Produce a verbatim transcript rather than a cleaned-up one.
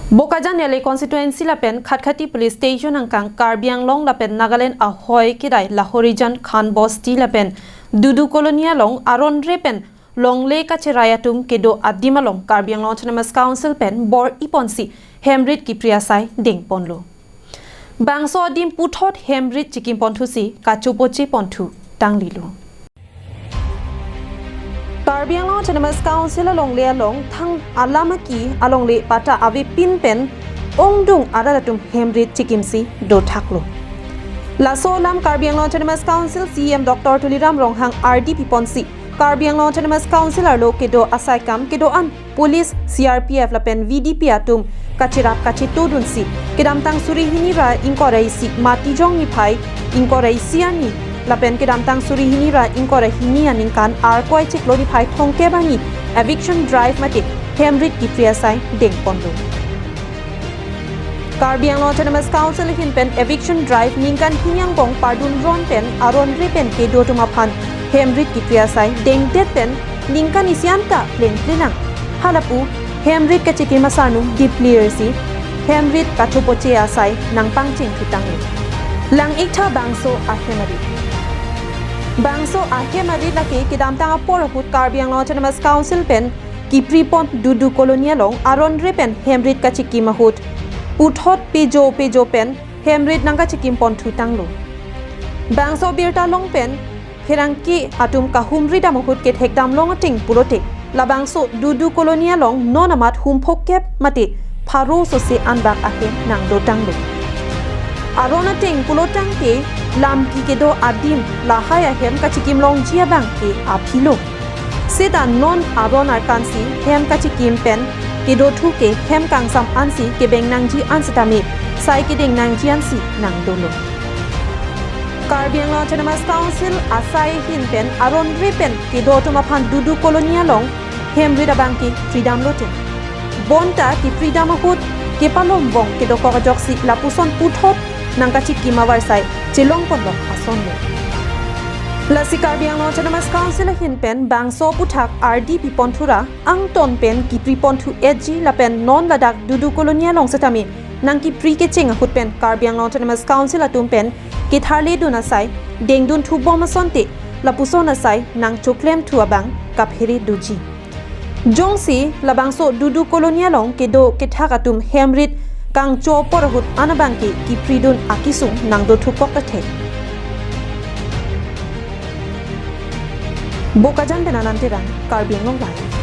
Bokajan L A constituency lapen Khatkhati police station angkang Karbi Anglong lapen Nagaland ahoi kedai Lahorijan Khan Bosti lapen Dudu Colony along aronre pen longle kacherai atum kedo adim along Karbi Anglong Autonomous Council pen bor-iponsi hemrit kipri asai dengponlo. Bangso adim puthot hemrit chekimponthusi kachopocheponthu tanglilo. Karbi Anglong Autonomous Council alongle along thang alam aki alongle patta avepin pen ongdung arat atum hemrit chekimsi dothaklo. Laso alam Karbi Anglong Autonomous Council C E M Doctor Tuliram Ronghang ardi piponsi Karbi Anglong Autonomous Council arlo kedo asaikam kedo-an police, C R P F lapen V D P atum kacherap kachetodunsi kedamtang suri hini ra ingkoi ra isi Matijong niphai ingkoi ra isi arni lapen kedamtang suri hini ra ingkoi ra hini aningkan Arkoi chiklo niphai thomkep arni eviction drive mate hemrit kipri asai dengponlo. Karbi Anglong Autonomous Council ahin pen eviction drive ningkan hini angbong pardun ron pen aronre pen kedo atum aphan hemrit kipri asai dengdet pen ningkan isi anta plengple nang. Halapu hemrit kachekim asarnung diplir si hemrit kachopoche asai nangpangchengthu tanglo. Lang-iktha bangso ahem arit. Bangso ahem arit lake kedamtang apor ahut Karbi Anglong Autonomous Council pen kipripon Dudu Colony along aronre pen hemrit kachekim ahut puthot pejo pejo pen hemrit nangkachekimponthu tanglo. Bangso birta along pen pherangke atum kahumri dam ahut kethekdam long ateng pulote labangso Dudu Colony along non amat hum phokep mate pharo sose anbak ahem nangdotanglo. Aron ateng pulotangte lam ki kedo adim lahai ahem kachekim longji abang ke aphilo. Seta non aron arkansi hem kachekim pen kedothu ke hem kangsam ansi kebeng nangji an setame sai kedeng nangji ansi nangdolo. Karbi Anglong Autonomous Council asai ahin pen aronre pen kedo atum aphan Dudu Colony along hemrit abang ke freedom lote. Bonta kepri dam ahut kepalom bong kedokok ajoksi lapuson puthot nangkachekim avarsai chelongponlok asonlo. Lasi Karbi Anglong Autonomous Council ahin pen bangso aputhak ardi piponthu ra angton pen kipriponthu etji lapen non ladak Dudu Colony along setame nangkipri kecheng ahut pen Karbi Anglong Autonomous Council atum pen ketharledun asai dengdunthu bom asonte lapuson asai nangchoklemthu abang kaphere doji. Jongsi labangso Dudu Colony along kedo kethak atum hemrit kangcho apor ahut an abang ke kipridun akesung nangdothukok athe. Bokajan pen Anand Terang, Karbi Anglong Live.